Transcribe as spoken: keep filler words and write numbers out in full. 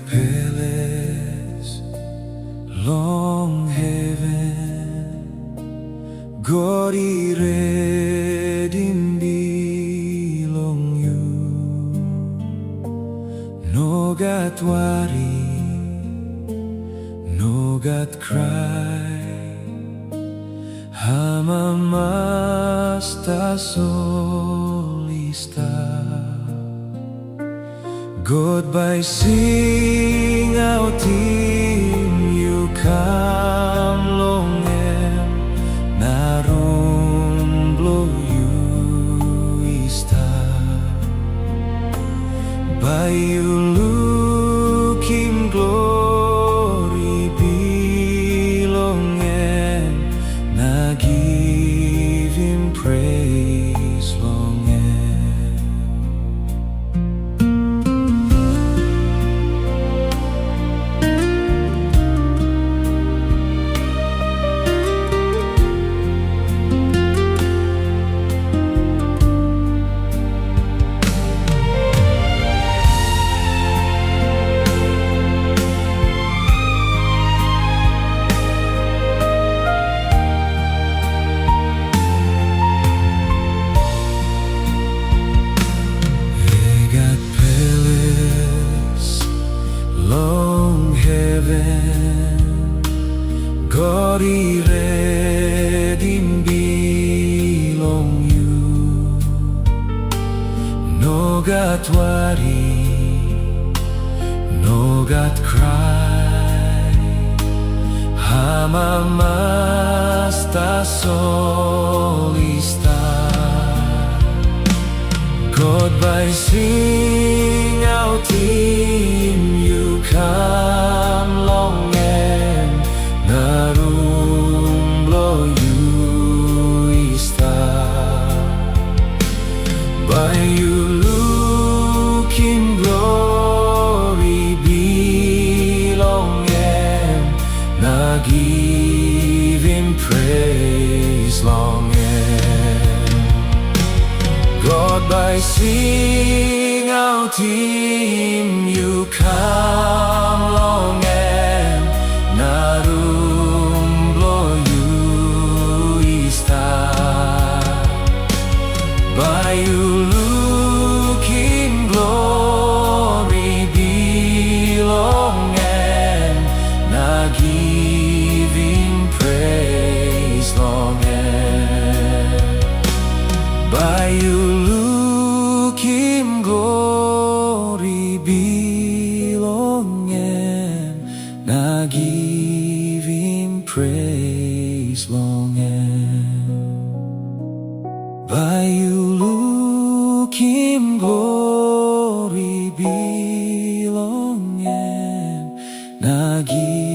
Peles long heven, God i redim bilong yu. No gat wari, no gat krai, amamas tasol i stap. God bai singautim yu kam long em, na rum bilong yu i stap. Bai yu lukim glori bilong en, na givim pres long en. I gat peles long heven, God i redim bilong yu. No gat wari, no gat krai, amamas tasol i stap. God bai singautim yu kam long em, na rum bilong yu i stap. Bai yu lukim glori bilong em, na givim pres long em. God bai singautim yu kam long em, na rum bilong yu i stap. Bai yu lukim glori bilong em, na givim pres long em. Bai yu lukim glori bilong em, na givim pres long em. Bai yu lukim glori bilong em, na givim